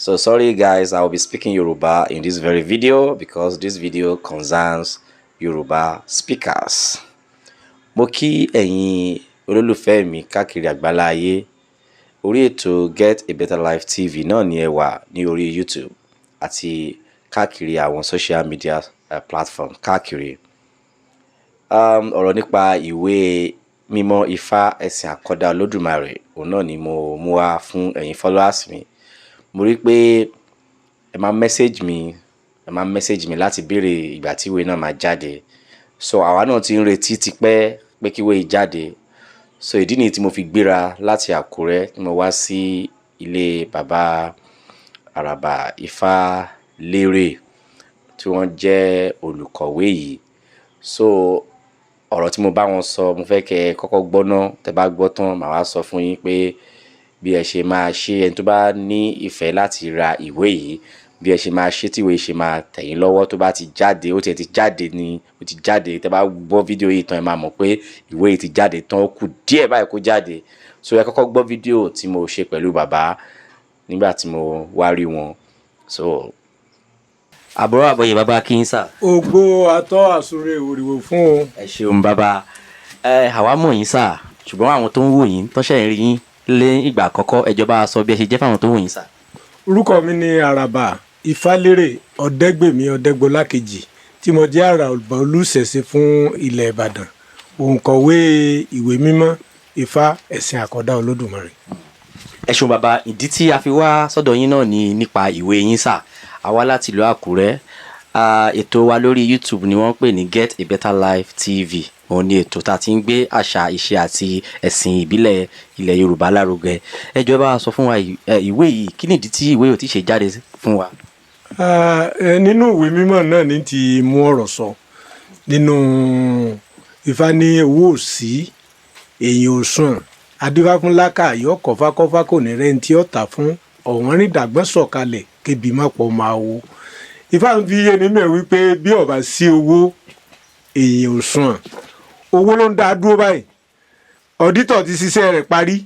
So sorry guys, I will be speaking Yoruba in this very video because this video concerns Yoruba speakers. Mo kí ẹ̀yin olólùfẹ́ mi káàkiri àgbálá ayé. Orí ètò Get a Better Life TV náà ni ẹ wà ní orí YouTube àti káàkiri àwọn social media platform káàkiri. Ọ̀rọ̀ nípa ìwé mímọ́ Ifá, Ẹ̀sìn Àkọ́dá Olódùmarè, òun náà ni mo mú wá fún ẹ̀yin followers mi. Mo rí pé ẹ máa message mi, ẹ máa message mi láti béèrè ìgbà tí ìwé náà máa jáde. So àwa náà ti ń retí tipẹ́ pé kí ìwé yìí jáde. So ìdí nìyí tí mo fi gbéra láti Àkúrẹ́ tí mo wá sí ilé bàbá Àràbà Ifálérè tí wọ́n jẹ́ olùkọ̀wé yìí. So ọ̀rọ̀ tí mo bá wọn sọ, mo fẹ́ kẹ́ ẹ kọ́kọ́ gbọ́ ná. Tẹ́ bá gbọ́ tán, màá wá sọ fún yín pé bí ẹ ṣe máa ṣe, ẹni tó bá ní ìfẹ́ láti ra ìwé yìí, bí ẹ ṣe máa ṣe tí ìwé yìí ṣe máa tẹ̀ yín lọ́wọ́ tó bá ti jáde. Ó tiẹ̀ ti jáde ni, ó ti jáde. Tẹ́ bá gbọ́ fídíò yìí tán, ẹ máa mọ̀ pé ìwé yìí ti jáde tán, ó kù díẹ̀ báyìí kó jáde. So ẹ kọ́kọ́ gbọ́ fídíò tí mo ṣe pẹ̀lú bàbá nígbà tí mo wá rí wọn. So àbúrò àbọ̀yè, bàbá, kí n sà. Ògbó atọ́ àsúre òrìwò fún o. Ẹ ṣeun bàbá. Ẹ àwa mọ̀ yín sà, ṣùgbọ́n àwọn tó ń wò yín tọ́ṣẹ̀ ń rí yín lé ìgbà àkọ́kọ́, ẹ jọ̀ọ́ bá a sọ bí ẹ ṣe jẹ́ fáwọn tó ń wò yín sà. Orúkọ mi ni Àràbà Ifálérè Ọ̀dẹ́gbèmí Ọ̀dẹ́gbọlá kejì, tí mo jẹ́ àràbà olùṣẹ̀ṣe fún ilẹ̀ Ìbàdàn, òǹkọ̀wé ìwé mímọ́ Ifá, Ẹ̀sìn Àkọ́dá Olódùmarè. Ẹ ṣeun bàbá. Ìdí tí a fi wá sọ́dọ̀ yín náà ni nípa ìwé yín sà. Àwa láti ìlú Àkúrẹ́. Ètò wa lórí YouTube ni wọ́n ń pè ní Get a Better Life TV. Òun ni ètò tá a ti ń gbé àṣà, ìṣe àti ẹ̀sìn ìbílẹ̀ ilẹ̀ Yorùbá lárugẹ. Ẹ jọ̀ọ́, bá wa sọ fún wa ìwé yìí, kí nìdí tí ìwé yìí ò tí ṣe jáde fún wa? Nínú ìwé mímọ́ náà ní ti mú ọ̀rọ̀ sọ nínú Ifá ní owó ò sí, èèyàn ò sùn, adífáfúnlákà yóò kọfákọfá, kò ní rẹ́ni tí ó tà fún ọ̀wọ́n rìn dàgbọ́n sọ̀kalẹ̀ kébi má pọ̀ máa wo. Ifá ń fi yé ni mẹ́ wípé bí ó bá sí owó, èèyàn ò sùn. Owó ló ń dá dúró báyìí. Auditor ti ṣiṣẹ́ rẹ̀ parí,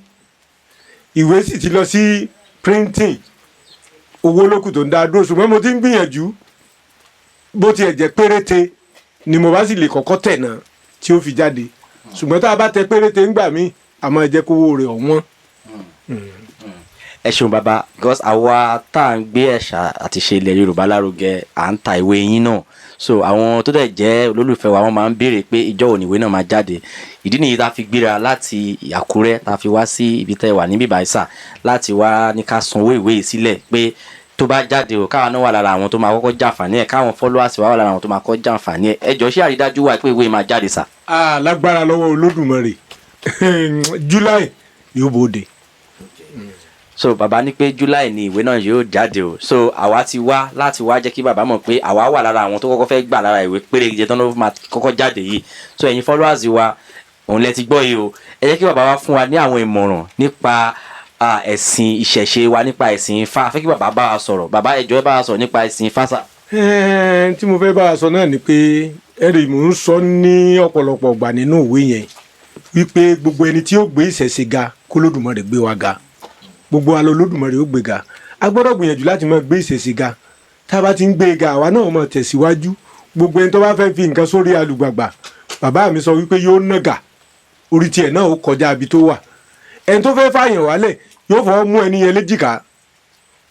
ìwé sì ti lọ sí printing. Owó lókù tó ń dá dúró, ṣùgbọ́n mo ti ń gbìyànjú. Bó tiẹ̀ jẹ́ péréte ni mo bá sì lè kọ́kọ́ tẹ̀ náà tí ó fi jáde, ṣùgbọ́n tá a bá tẹ péréte ńgbà míì, a máa jẹ́ kówó rẹ̀ ọ̀wọ́n. Ẹ ṣeun bàbá, because àwa tá à ń gbé ẹ̀ṣà àti ṣe ilẹ̀ Yorùbá lárugẹ, à ń ta ìwé yín náà. So àwọn tó dẹ̀ jẹ́ olólùfẹ́ wa, wọ́n máa ń béèrè pé ìjọ́ òní ìwé náà máa jáde. Ìdí nìyí tá a fi gbéra láti Àkúrẹ́, tá a fi wá sí ibi tẹ́ wà níbí báyìí sà, láti wá ní ká sanwó ìwé yìí sílẹ̀ pé tó bá jáde o, káwa náà wà lára àwọn tó máa kọ́kọ́ jàǹfààní ẹ̀, káwọn followers wa wà lára àwọn tó máa kọ́kọ́ jàǹfààní ẹ̀. Ẹ jọ̀ọ́, ṣé àrídájú wà pé ìwé yìí máa jáde sà? A lágbára lọ́wọ́ Olódùmarè, July yóò bóde. So bàbá ní pé July ni ìwé náà yóò jáde o. So àwa ti wá láti wá jẹ́ kí bàbá mọ̀ pé àwa wà lára àwọn tó kọ́kọ́ fẹ́ gbà lára ìwé péréje tán ló máa kọ́kọ́ jáde yìí. So ẹ̀yin followers wa, òun lẹ ti gbọ́ yìí o. Ẹ jẹ́ kí bàbá wa fún wa ní àwọn ìmọ̀ràn nípa ẹ̀sìn ìṣẹ̀ṣe wa, nípa ẹ̀sìn Ifá. Fẹ́ kí bàbá bá wa sọ̀rọ̀. Bàbá, ẹ jọ̀ọ́, ẹ bá wa sọ̀rọ̀ nípa ẹ̀sìn Ifá sà. Tí mo fẹ́ bá a sọ náà ni pé ẹ̀rì mò ń sọ ní ọ̀pọ̀lọpọ̀ ìgbà nínú ìwé yẹn wípé gbogbo ẹni tí ó gbé ìṣẹ̀ṣe ga, kó Lódùmarè gbé wa ga. Gbogbo wa lọ Lódùmarè ó gbé ga. A gbọ́dọ̀ gbìyànjú láti máa gbé ìṣẹ̀ṣe ga. Tá a bá ti ń gbé ga, àwa náà máa tẹ̀síwájú. Gbogbo ẹni tó bá fẹ́ fi nǹkan sórí alùgbàgbà, bàbá mi sọ wípé yóò nàgà, orí tiẹ̀ náà ó kọjá ibi tó wà. Ẹni tó fẹ́ fààyàn wálẹ̀, yóò fọwọ́ mú ẹni yẹn léjìká,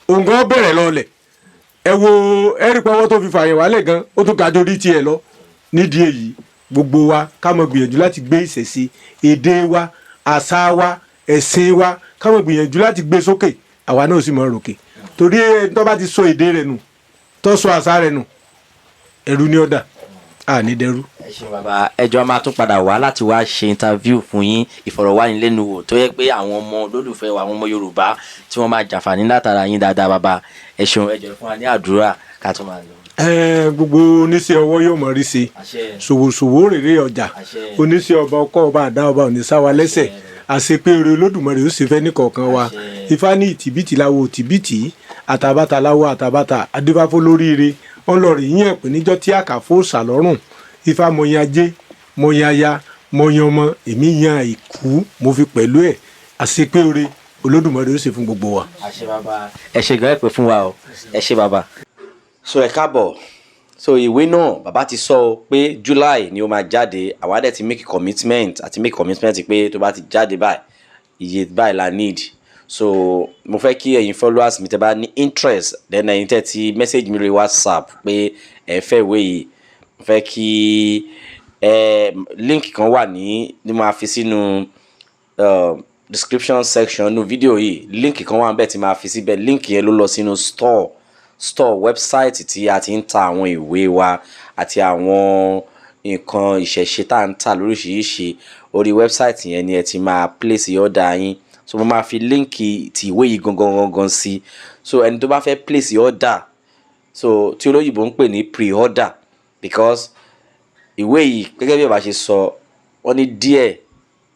òǹkà bẹ̀rẹ̀ lọ́lẹ̀. Ẹ wo ẹ̀rí pọ́wọ́ tó fi fààyàn wálẹ̀ gan, ó tún ga jórí tiẹ̀ lọ. Nídìí èyí, gbogbo wa ká máa gbìyànjú láti gbé ìṣẹ̀ṣe, èdè wa, àṣà wa, ẹ̀sìn wa, ká máa gbìyànjú láti gbé sókè. Àwa náà sì máa ròkè, torí ẹni tó bá ti sọ èdè rẹ̀ nù, tó sọ àṣà rẹ̀ nù, ẹrú ni ọ̀dà àní dẹrú. Ẹ ṣeun bàbá. Ẹ jọ̀ọ́, a máa tún padà wá láti wá ṣe interview fún yín, ìfọ̀rọ̀wánilẹ́nuwò tó yẹ pé àwọn ọmọ olólùfẹ́ wa, àwọn ọmọ Yorùbá tí wọ́n máa jàǹfààní látara yín dáadáa. Bàbá, ẹ ṣeun. Ẹ jọ̀ọ́, fún wa ní àdúrà ká tó máa lọ. Gbogbo oníṣẹ́ ọwọ́ yóò mọ̀ rí ṣe. Àṣẹ. Ṣòwòṣòwò rèrè ọjà. Àṣẹ. Oníṣẹ́ ọba, ọkọ ọba, àdá ọba òní sáwa lẹ́sẹ̀. Àṣepé oore Olódùmarè ó sì fẹ́ ní kọ̀ọ̀kan wa. Àṣẹ. Ifá ní ìtìbìtì láwo òtìbìtì, àtàbàtà láwo àtàbàtà, adífáfó lóríire ọlọ́rìí yín ẹ̀pẹ́ níjọ́ tí àkàfó sàlọ́rùn. Ifá, mo yan ajé, mo yan aya, mo yan ọmọ, èmi yan àìkú, mo fi pẹ̀lú ẹ̀. Àṣepé oore. Olódùmarè ó ṣe fún gbogbo wa. Àṣẹ, bàbá. Ẹ ṣe gan, ẹ pé fún wa o. Ẹ ṣe, bàbá. So ẹ káàbọ̀. So ìwé náà, bàbá ti sọ ọ pé July ni ó máa jáde. Àwa dẹ̀ ti make commitment àti make commitment pé tó bá ti jáde báyìí, iye báyìí la need. So mo fẹ́ kí ẹ̀yin followers mi tẹ́ bá ní interest, then ẹ̀yin tẹ́ ti message mi lórí WhatsApp pé ẹ fẹ́ ìwé yìí, mo fẹ́ kí ẹ link kan wà ní máa fi sínú description section nínú fídíò yìí. Link kan wà níbẹ̀ tí máa fi síbẹ̀. Link yẹn ló lọ sínú store website tí a ti ń ta àwọn ìwé wa àti àwọn nǹkan ìṣẹ̀ṣe tá à ń tà lóríṣiríṣi. Orí website yẹn ni ẹ ti máa place order yín. So mo máa fi link ti ìwé yìí gangan gangan sí. So ẹni tó bá fẹ́ place order, so tí olóyìnbó ń pè ní pre-order, because ìwé yìí, gẹ́gẹ́ bí bàbá ṣe sọ, wọ́n ní díẹ̀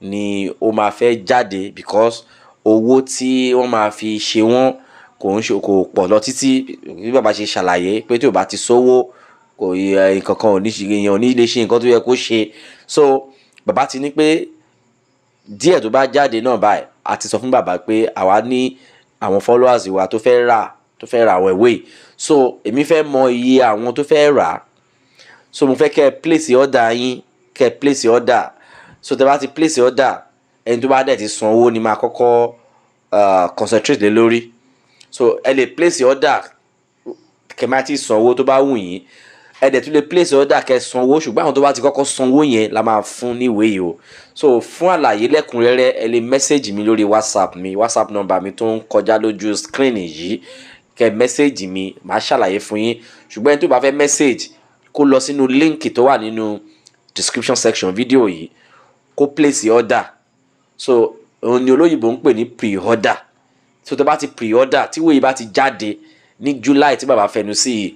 ni ó máa fẹ́ jáde because owó tí wọ́n máa fi ṣe wọ́n kò ń ṣe, kò pọ̀ lọ títí. Bí bàbá ṣe ṣàlàyé pé tí ò bá ti sówó, kò yẹ, nǹkan kan ò ní ṣe, èèyàn ò ní lè ṣe nǹkan tó yẹ kó ṣe. So bàbá ti ní pé díẹ̀ tó bá jáde náà báyìí, a ti sọ fún bàbá pé àwa ní àwọn followers wa tó fẹ́ ra àwọn ìwé yìí. So èmi fẹ́ mọ iye àwọn tó fẹ́ rà. So mo fẹ́ kẹ́ ẹ place order yín, kẹ́ ẹ place order. So tẹ́ bá ti place order, ẹni tó bá dẹ̀ ti san owó ni máa kọ́kọ́ concentrate lé lórí. So ẹ lè place order kẹ́ má ti san owó tó bá wù yín. Ẹ dẹ̀ tún lè place order kẹ́ sanwó, ṣùgbọ́n àwọn tó bá ti kọ́kọ́ sanwó yẹn la máa fún níwèé yìí o. So fún àlàyé lẹ́kùnrẹ́rẹ́, ẹ lè message mi lórí WhatsApp mi, WhatsApp number mi tó ń kọjá lójú screen yìí. Kẹ́ message mi, màá ṣàlàyé fún yín. Ṣùgbọ́n ẹni tó bá fẹ́ message, kó lọ sínú link tó wà nínú description section fídíò yìí, kó place order. So òun ni olóyìnbó ń pè ní pre-order. So tó bá ti pre-order, tí ìwé yìí bá ti jáde ní July tí bàbá fẹnu sí yìí,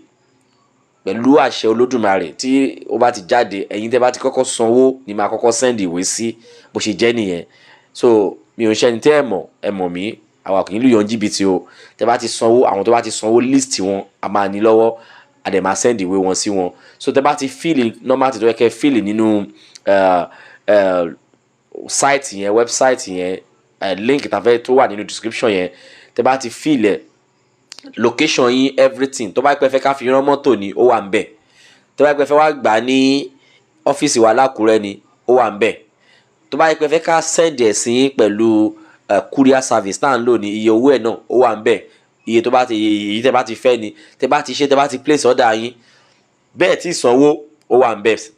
pẹ̀lú àṣẹ Olódùmarè, tí ó bá ti jáde, ẹ̀yin tẹ́ bá ti kọ́kọ́ sanwó ni máa kọ́kọ́ send ìwé sí. Bó ṣe jẹ́ nìyẹn. So mi ò ń ṣẹ́ni tẹ́ ẹ̀ mọ̀, ẹ mọ̀ mí. Àwa kì í lùyàn jìbìtì o. Tẹ́ bá ti sanwó, àwọn tó bá ti sanwó, list wọn a máa ní lọ́wọ́, a dẹ̀ máa send ìwé wọn sí wọn. So tẹ́ bá ti fill normal tó yẹ kẹ́ fill nínú site yẹn, website yẹn, link tá fẹ́ tó wà nínú description yẹn, tẹ́ bá ti fill ẹ̀, location yín, everything, tó bá pẹ́ fẹ́ ká fi rán mọ́tò ni, ó wà ń bẹ̀. Tó bá pẹ́ fẹ́ wá gbà ní ọ́fíìsì wa lákùrẹ́ ni, ó wà ń bẹ̀. Tó bá pẹ́ fẹ́ ká send ẹ̀ sí yín pẹ̀lú courier service tá à ń lò ní, iye owó ẹ̀ náà ó wà ń bẹ̀. Iye tó bá ti, èyí tẹ́ bá ti fẹ́ ni. Tẹ́ bá ti ṣe, tẹ́ bá ti place order yín bẹ́ẹ̀ tí sanwó, ó wà ń bẹ̀.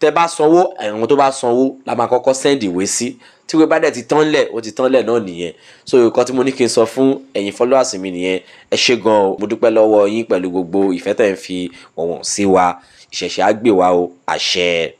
Tẹ́ bá sanwó, ẹ̀wọ̀n tó bá sanwó la máa kọ́kọ́ send ìwé sí. Tí ìwé bá dẹ̀ ti tán lẹ̀, ó ti tán lẹ̀ náà nìyẹn. So nǹkan tí mo ní kí n sọ fún ẹ̀yin followers mi nìyẹn. Ẹ ṣé gan o, mo dúpẹ́ lọ́wọ́ yín pẹ̀lú gbogbo ìfẹ́ tẹ̀ ń fi wọ̀nwọ̀n sí wa. Ìṣẹ̀ṣẹ̀ á gbè wá o. Àṣẹ.